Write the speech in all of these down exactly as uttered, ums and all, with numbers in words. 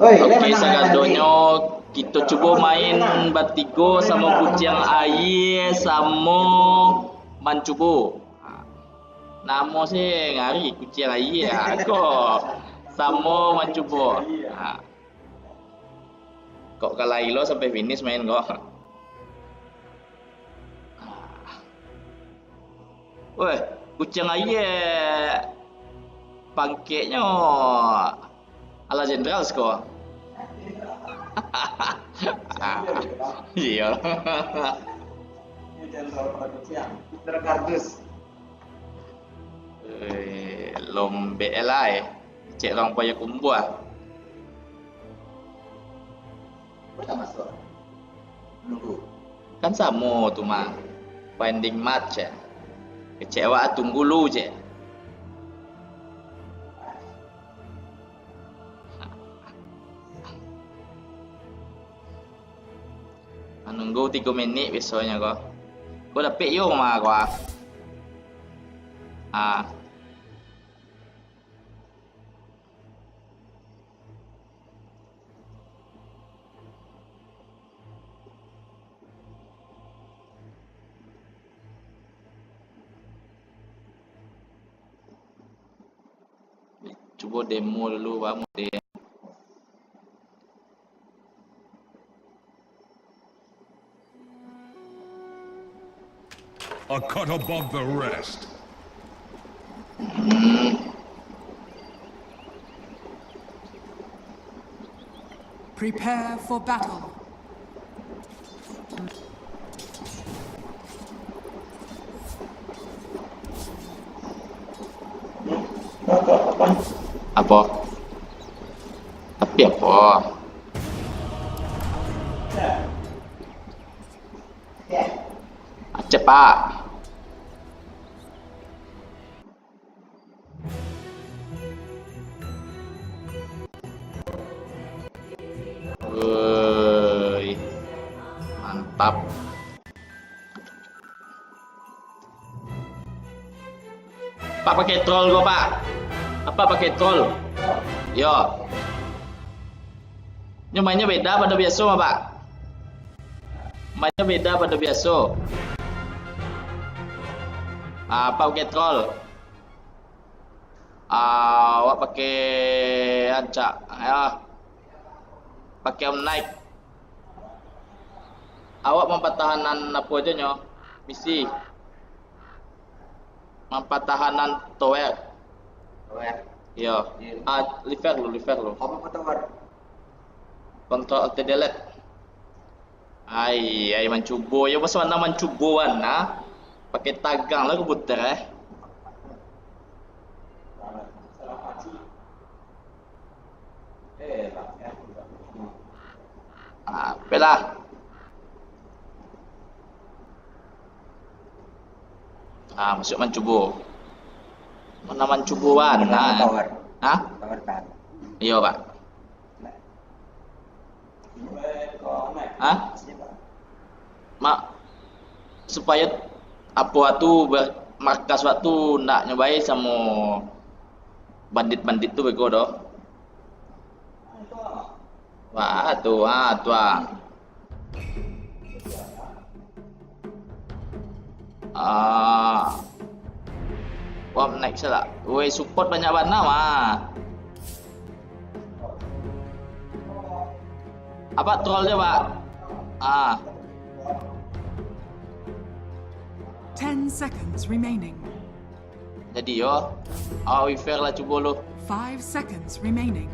Oi, oke, sagadonyo, kito cubo main batigo samo kuciang aia, samo mancubo. Namo se ngari, kuciang aia ko. Samo mancubo. Ha. Kok ka lai lo sampai finish main ko. Weh, kuciang aia pangkeknyo ala jenderal siko. Iyo. Jenderal pada kuciang, Peter Kardus. Eh, lombek lah eh. Cek urang payah kumbuah. Kan samo tu mah. Pending match ya. Kecek awak tunggu lu je. Manunggu tigo menit biasonyo ko. Ko dapek yo mah ko ah. Ah. Cubo demo dulu, Bang, demo. A cut above the rest. Prepare for battle. Apo? Tapi apo? Acep, Pak. Woi, mantap. Pak pakai troll ko, Pak. Apak pakai troll? Yo. Nyo mainnyo beda pado biaso mah, Pak. Mainnyo beda pado biaso. Ah, Apak pakai troll. Ah, awak pakai rancak, yo. Pakai Omnic. Awak mampatahanan apo ajo nyo? Misi. Mampatahanan tower. Tower. Iyo. Iyo. Ah, refer lu, refer lu. Apo tower? Control Alt Delete. Ai, ai, mancubo. Yo, masa mana mancubo bana? Pakai tagang lah komputer, eh. Ah, apolah. Ah, masuak mancubo. Mana mancubo bana? Tower. Hah? Tower tahan. Iyo, Pak. Hah? Mak, supayo apo tu ba-, markas wak tu ndak nyo bae samo bandit-bandit tu beko doh. Wah, tu, ah, tu, ah. Ah. Wah, naik salah. Woi, support banyak bana mah. Apak troll je, Pak. Ah. Ten seconds remaining. Jadi yo, awak refer lah cubo lu. Five seconds remaining.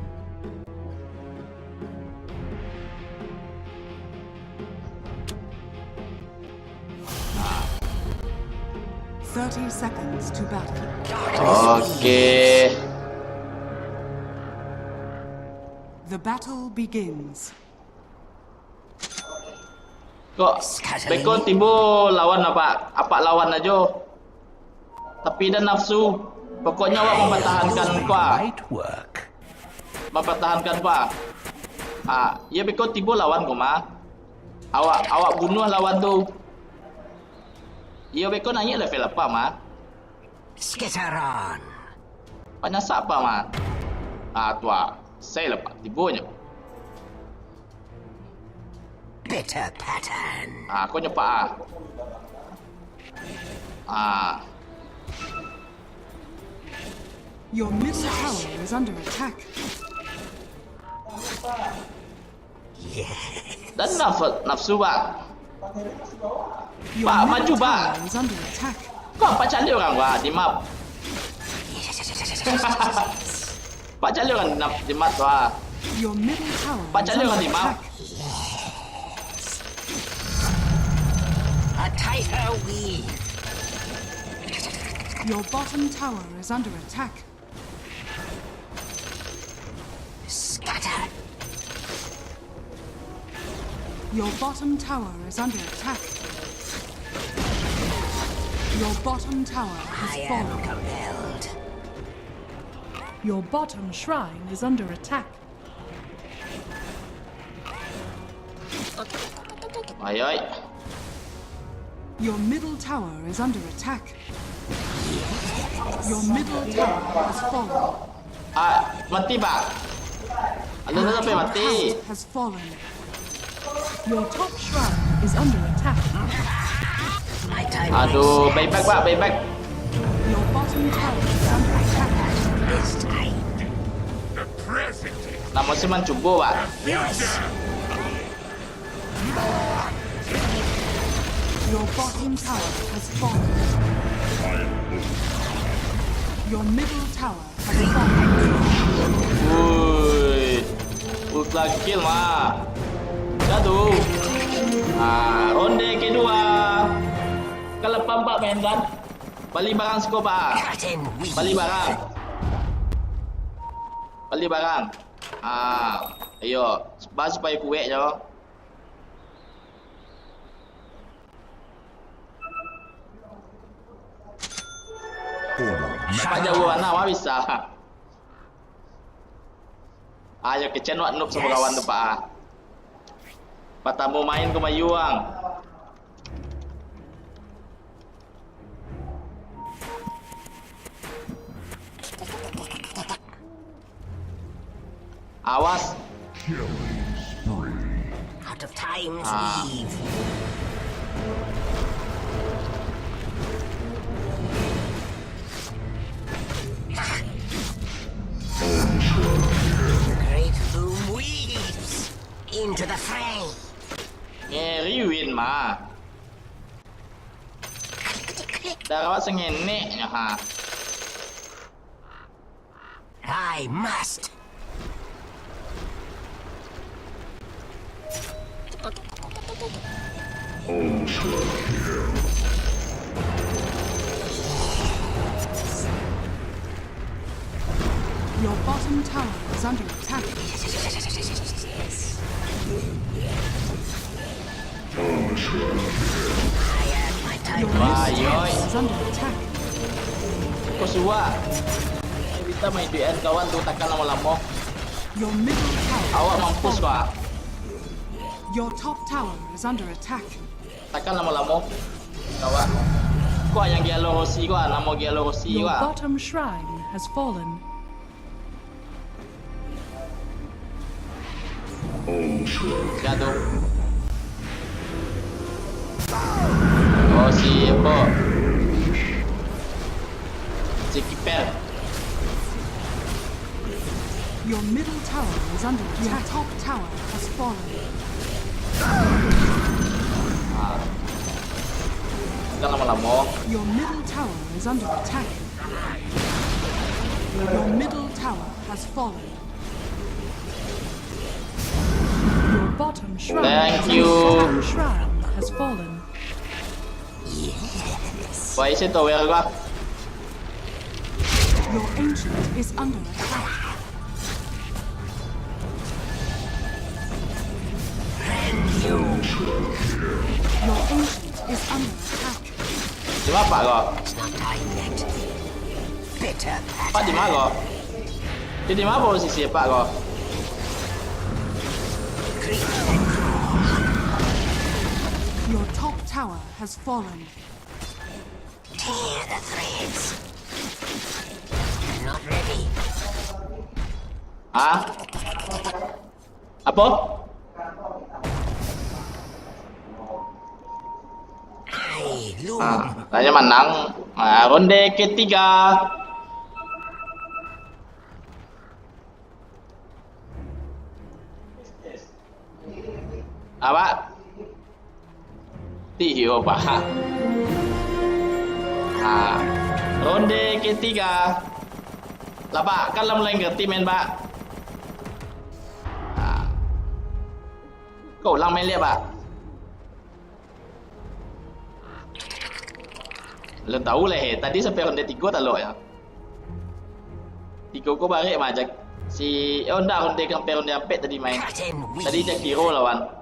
Thirty seconds to battle. Oke. The battle begins. Kok beko tibo lawan apak, apak lawan ajo. Tapi dak nafsu. Pokoknyo awak mampatahankan ko ah. Mampatahankan ko ah. Ah, iyo beko tibo lawan ko mah. Awak, awak bunuah lawan tu. Iyo beko naiak level apak mah. Skitter on. Panyasak, Pak, mah. Ah, tu ah. Saya lah, Pak. Tibonyo. Bitter pattern. Ah, kau nyepak ah. Ah. Your middle tower is under attack. Dan naf-, nafsu, Pak. Pak, maju, Pak. Kok Pak caliak urang, Pak, di map? Pak caliak urang di map, di map, Pak. Pak caliak urang di map. A tighter weave. Your bottom tower is under attack. Scatter. Your bottom tower is under attack. Your bottom tower has fallen. Your bottom shrine is under attack. Oi, oi. Your middle tower is under attack. Your middle tower has fallen. Ah, mati, Pak. Ada satu sampai mati. Has fallen. Your top shrine is under attack. Aduh, buyback, Pak, buyback. Your bottom tower is under attack. Namo si mancubo, Pak. Your bottom tower has fallen. Your middle tower has fallen. Woi. Ultra kill mah. Jatuh. Ah, ronde kedua. Kalau pampak main kan? Bali barang siko, Pak. Bali barang. Bali barang. Ah, iyo, ba supayo kuek jo. Pak jauah bana, mah bisa. Ayo kecen wak noob samo kawan tu, Pak. Patamo main ko mayuang. Awas. Killing spree. Out of time's weave. Great loom weaves into the fray. Ngeri win mah. Darawat sengeneknyo ha. I must. Ultra kill. Your bottom tower is under attack. Your middle tower is under attack. Kau suah. Kita main D N kawan tu takkan lamo-lamo. Your middle tower. Awak mampus, Pak. Your top tower is under attack. Takkan lamo-lamo. Kawan. Kau yang Giallo Rossi kau, namo Giallo Rossi kau. Your bottom shrine has fallen. Jatuh. Oh, si apa? Si Kiper. Your middle tower is under attack. Your top tower has fallen. Ah. Jangan lama-lama. Your middle tower is under attack. Your middle tower has fallen. Your bottom shrine Thank has you. Bottom shrine has fallen. Wah, isi tower gua. Your ancient is under attack. Your ancient is under attack. Di ma, Pak, ko? Pak, di ma, ko? Di, di ma posisi, Pak, ko? Your top tower has fallen. Tear the threads. Ah? Apo? Ah, tanya manang. Ah, ronde ketiga. Apa? Tiyo, Pak. Ha. Ronde ketiga. Lah, Pak, kan lah mulai ngerti main, Pak. Ha. Kau ulang main liak, Pak. Lo tahu lah, eh. Tadi sampai ronde tigo talok ya. Tigo ko barek mah, Jak. Si, eh, oh, ndak, ronde sampai ronde ampek tadi main. Tadi Jakiro lawan.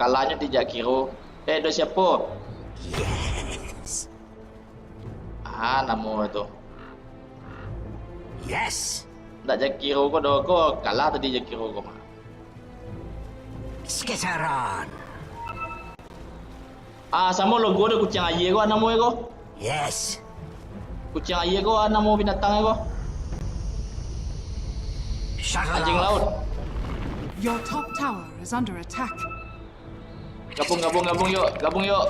Kalahnyo di Jakiro. Eh, do siapo? Yes. Ah, namo tu. Yes. Ndak Jakiro ko do ko, kalah tadi Jakiro ko mah. Skisaran. Ah, samo logo do kuciang aia ko, namo ko? Yes. Kuciang aia ko, ah, namo binatang ko? Anjing laut. Your top tower is under attack. Gabung, gabung, gabung, yuk. Gabung, yuk.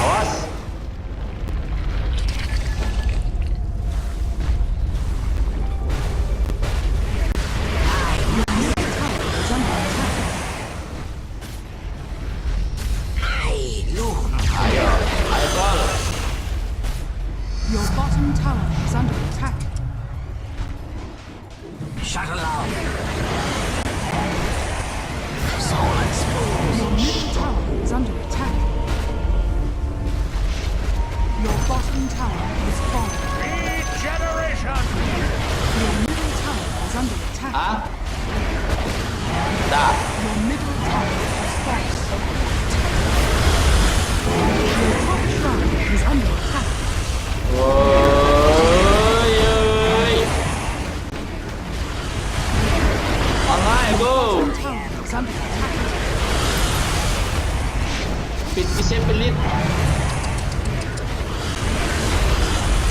Awas. Ayo, ayo, Kol. Your bottom tower is under attack. Shut it down. Soul exposed. Your middle tower is under attack. Your bottom tower is falling. Regeneration! Your middle tower is under attack. Hah? Dah. Your middle tower is falling. Your top tower is under attack. Woi, oi. Online, go. Pit, bisa pelit.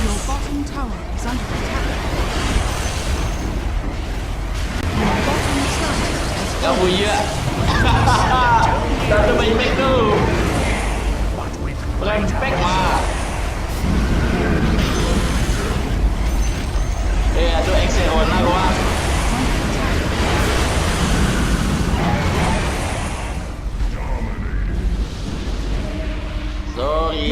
Your bottom tower is under attack. Your bottom tower is Kamu iya. Satu baik tu. Lempek mah. Eh, aduh, X Rona gua. Sorry.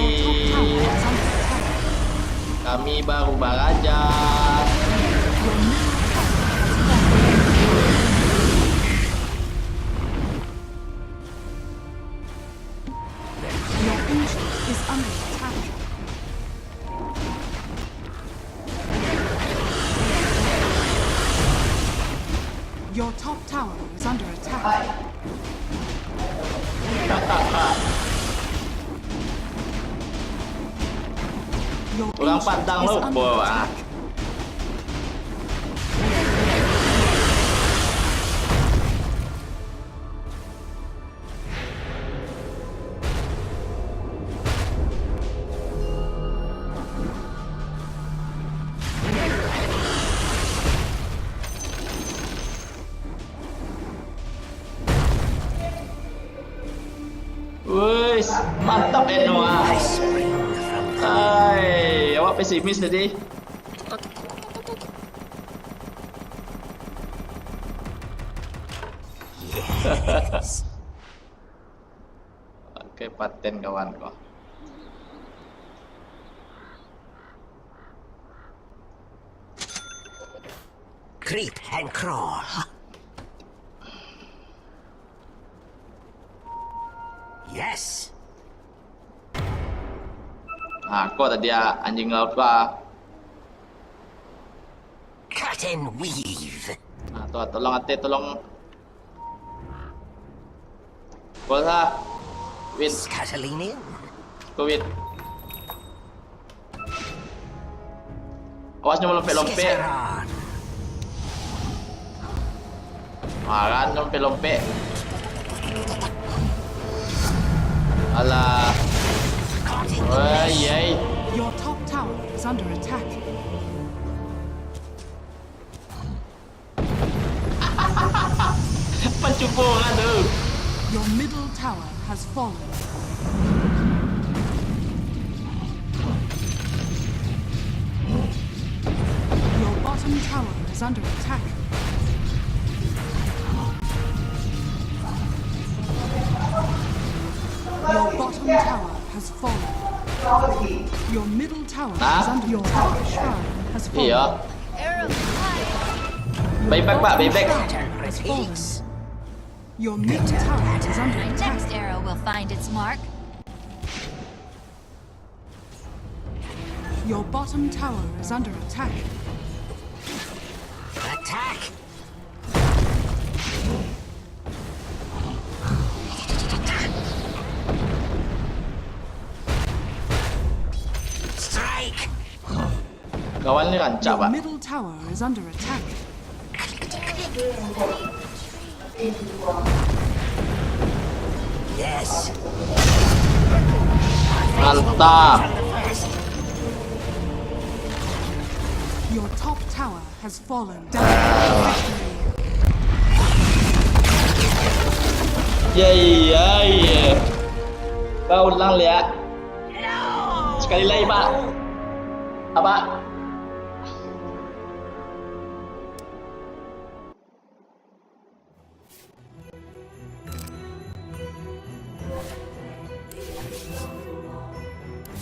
Kami baru baraja. Your ancient is under attack. Your top tower is under attack. Your Orang ancient Padang is lo, under boh, ah. Attack. Wis, mantap, Eno, ah. Hai, awak pesimis tadi. Yes. Pakai paten kawan ko. Creep and crawl. Yes. Ah, ko tadi, ah, anjing laut ko, ah. Cut and weave. Ah, tu, ah, tolong, Ate, tolong. Ko lah. Win. Scattering in. Ko win. Awas nyo malompek-lompek. Scattering. Ah, kan, lompek-lompek. Alah. Oi, oi. Your top tower is under attack. Pancubo urang tu. Your middle tower has fallen. Your bottom tower is under attack. Your bottom tower has fallen. Your middle tower is under attack. Your tower shrine has fallen. Iyo. Buyback, Pak, buyback. Your bottom tower has fallen. Your middle tower is under attack. Next arrow will find its mark. Your bottom tower is under attack. Attack! Strike! Kawan ni rancak, Pak. Your middle tower is under attack. Yes. Mantap. Your top tower has fallen. Down. Victory. Yeay, yeay. Kau ulang lihat. Sekali lagi, Pak. Apa?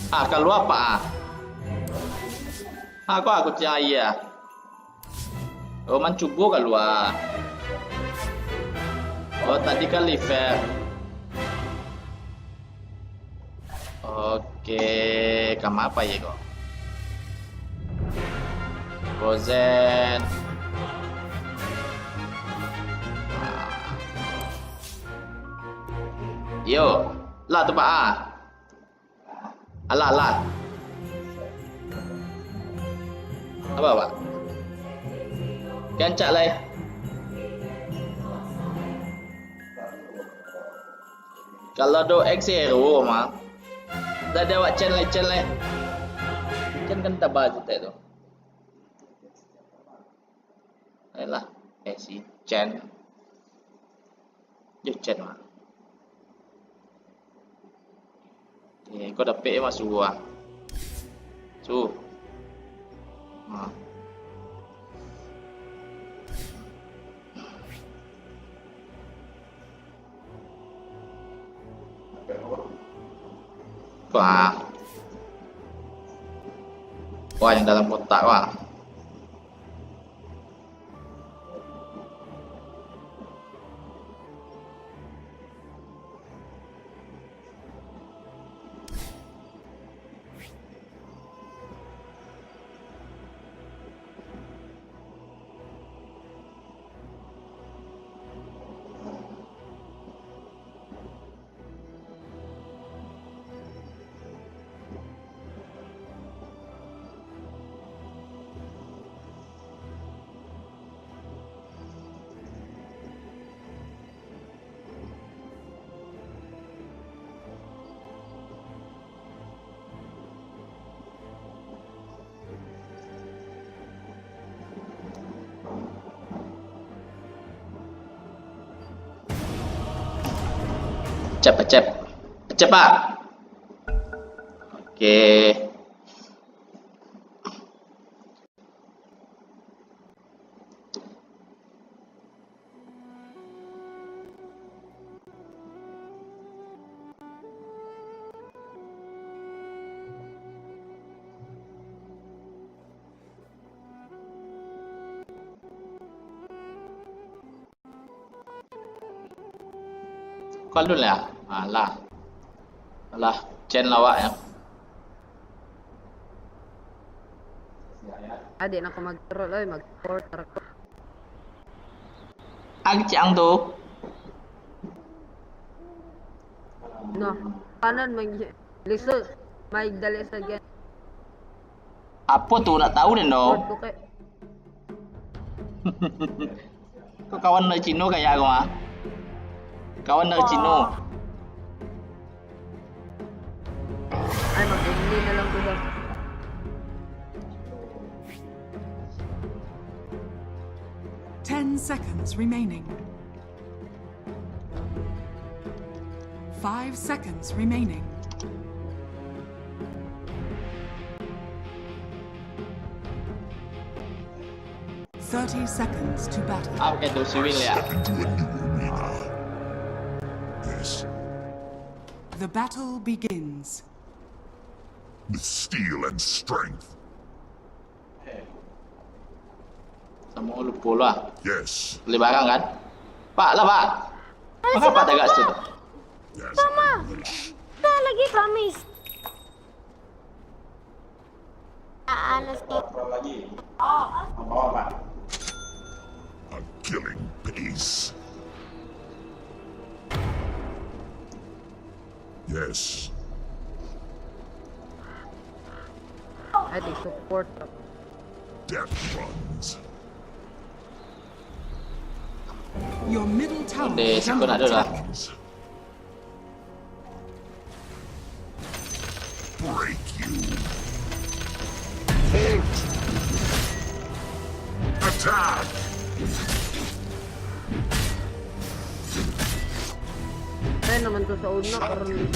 Ah, kalua, Pak, ah. Ah, kok aku cari, ah? Oh, mancubo kalua. Oh, tadi kan liver. Oke, kama apa ye ko? Gozen. Ah. Yo, lah tu, Pak, ah. Alah, alah. Apa, Pak? Gancak lai. Kalau do X zero mah, dah ada awak Chen lai, Chen lai. Chen kan taba jutek tu. Ayolah, eh, si Chen. Yo, Chen mah. Eh, kau dapek mah suruh ah. Su. Ha. Wah. Wah, yang dalam kotak, wah. Pecep, pecep. Pecep, Pak. Oke. Kalun lah. Alah. Alah, Chen lawak ya. Adik nak magor lah, magor terkot. Agak ciang tu. Nah, kanan manggi. Lisa, Mike dah Lisa gen. Apo tu nak tahu den do? Buat buka. Kok kawan dari Cino kayak aku ah? Kawan dari Cino. Oh. Di dalam gudang. Ten seconds remaining. Five seconds remaining. Thirty seconds to battle. Oke, tu civil ya. Step into a new arena. Yes. The battle begins. With steel and strength. Samo lupo lah. Yes. Beli barang kan? Pak lah, Pak. Mengapa Pak tegas tu? Yes, I wish. Dah lagi promise. Ah, anas ni. A killing peace. Yes. I think support. Death runs. Your middle tower is under attack. Break you. Attack. Saya naman tu sa una, karena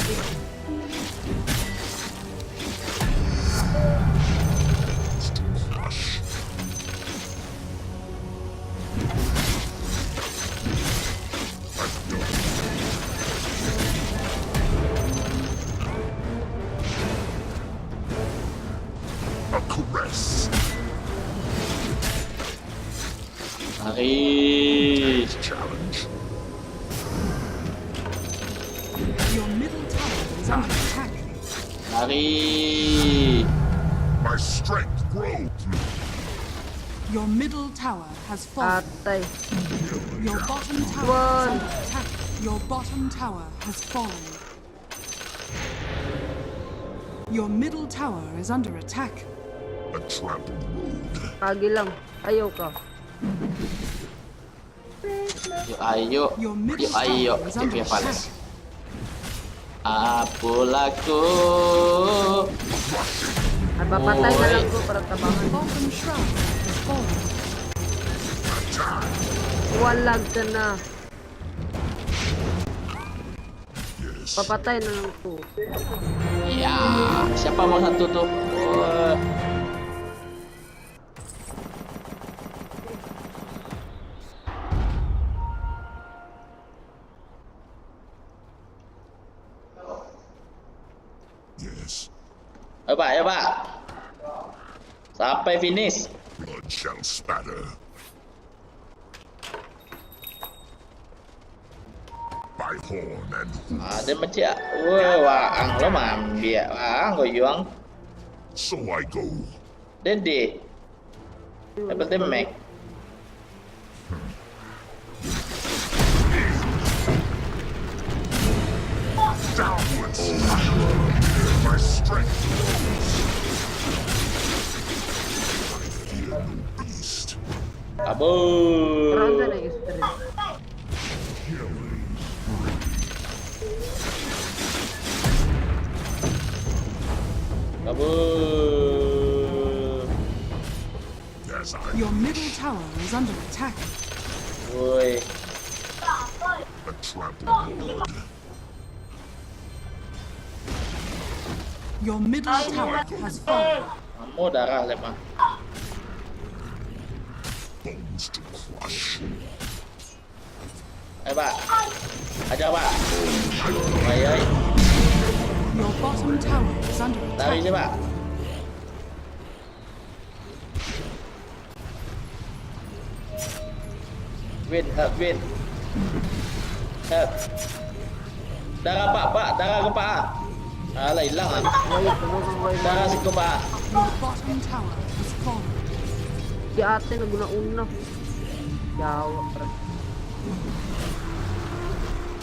A caress. Lari. Challenge. Your middle tower is under attack. Lari. My strength grows. Your middle tower has fallen. Atai. Your bottom tower is under attack. Your bottom tower has fallen. Your middle tower is under attack. A trampled road. Kak Gilang, ayo kau. Yo ayo, yo ayo, J P F Palace. Apo laku? Apa patai dalam gua pertabangan? Walang kena. Papatai nan tu. Ya, siapa mau satu tu? Oh. Yes. Ayo, Pak, ayo, Pak. Sampai finish. Blood shall spatter. By horn and hoof. Ah, dia macam, wah, waang lo maambiak, waang goyuang. So I go. Dede. Apa dia Mac? Downwards. My strength grows. I fear no beast. Kabur. Terang sana, guys, terang. Kabur. Your middle tower is under attack. Woi. A trampled road. Your middle tower has fallen. Amo darah lemah. Bones to crush. Ayo, Pak. Aja, Pak. Ayo, ayo. Your bottom tower is under attack. Lari je, Pak. Win, help, Win. Help. Darah, Pak, Pak. Darah ke, Pak, ah? Alah, hilang, ah. Darah siko, Pak, ah. Your bottom tower has fallen. Si Aten guna unah. Jawab, bro.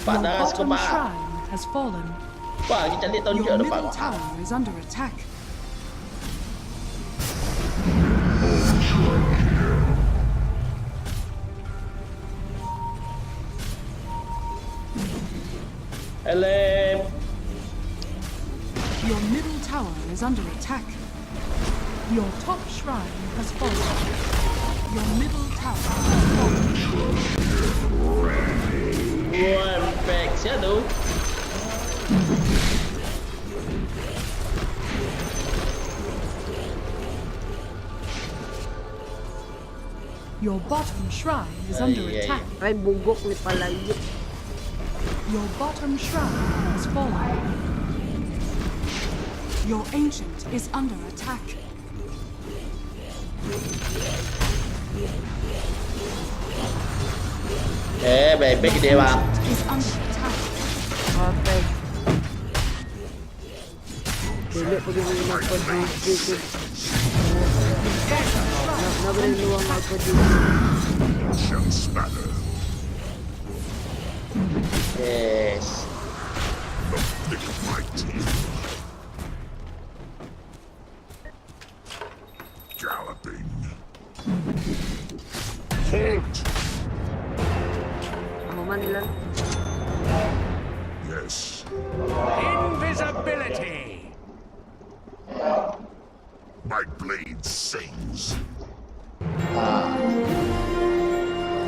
Pak, darah siko, Pak. Your bottom shrine has fallen. Wah, kita cari tahun. Your middle tower is under attack. Elem. Your middle tower is under attack. Your top shrine has fallen. Your middle tower has fallen. One back shadow. Your bottom shrine is under Ai, ai. attack. Ai, bogok ni pala iyo. Your bottom shrine has fallen. Your ancient is under attack. Eh, baik-baik dia, Bang. Is under attack. Oke. Belok pergi rumah pergi. Nak, nak beri luang apa dia. Shall spatter. Yes. The pick of my teeth. Galloping. Halt! Aman, Dilan. Yes. Invisibility. My blade sings.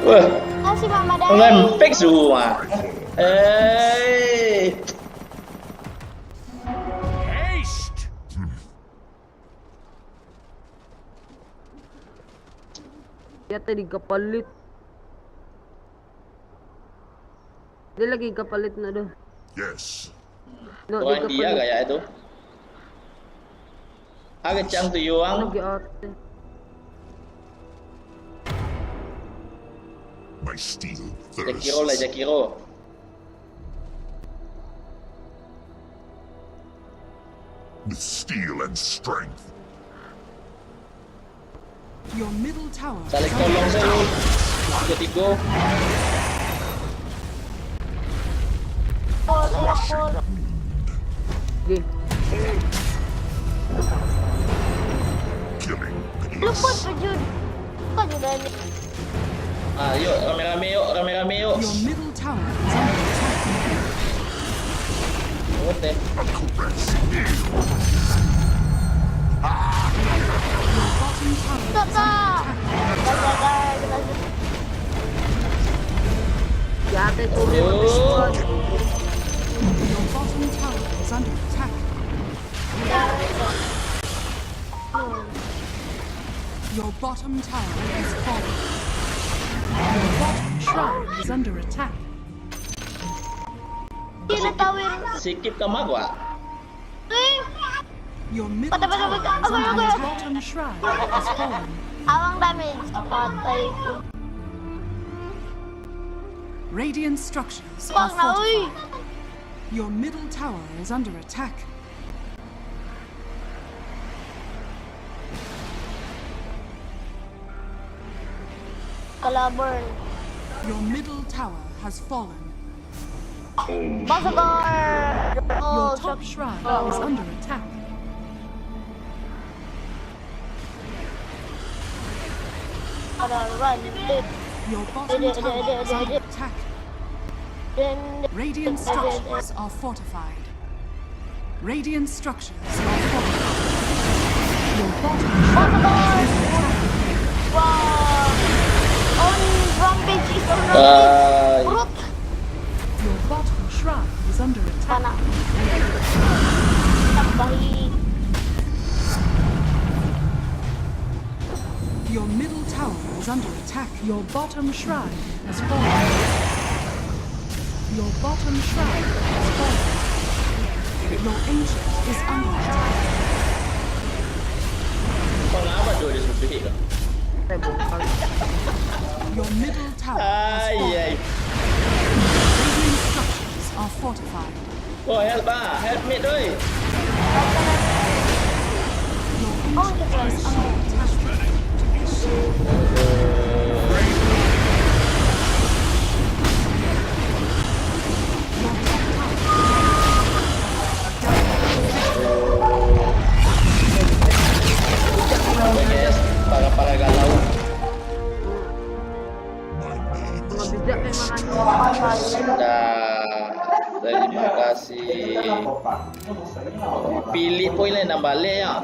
Wah, Kasih Mama Dai. ngan fix semua. Eh, Haste. Dia tadi kepelit. Dia lagi kepelit nak dah. Yes. Nak orang dia gaya itu. Agak cang tu yuang. Lagi atas. My steel Jakiro lah, thirsts. Jakiro. With steel and strength. Your middle tower Saling tolong saya. Tiga-tiga. Crushing. Okey. Killing Luput peace. Pejun. Kau juga ni. Ah, yuk, rame-rame yuk, rame-rame yuk. Your middle tower is under attack. What the? A caress. Your bottom tower Stop, is under stop. attack. Gagal, gagal, gagal. Di atas turun habis Oh. kuat. Your bottom tower is under attack. Your bottom tower is falling. Your bottom shrine is under attack. Dia dah tahu yang Sikit ka magua. Wih, Your middle Patah, patah, tower patah. is under Abang, attack. abang. Bottom shrine has fallen. Awang damage. Patah itu. Radiant structures are Bang, ui. fortified. Your middle tower is under attack. Kalau burn. Your middle tower has fallen. Masuk gor. Your Oh, top siap. shrine is under attack. Ada run. Eh, Your bottom Ada, ada, tower ada, is ada, under ada. attack. Dan Radiant ada, ada. structures are fortified. Radiant structures are fortified. Your bottom Masuk gor. Wah. On rampage is on rampage. Bye. Brut. Your bottom shrine is under attack. Panas. Tambahi. Your middle tower is under attack. Your bottom shrine has fallen. Your bottom shrine has fallen. Your ancient is under attack. Kau ngapa tu dia sebut tu? Your middle tower has Ai fallen. ai. Radiant structures are fortified. Oh, help ah, help me doi. Your ancient is under attack. Guys, para-para galau. My name is Bijak memang anjing. Dah. Terima kasih. Pilih poin lain nambah leh ya.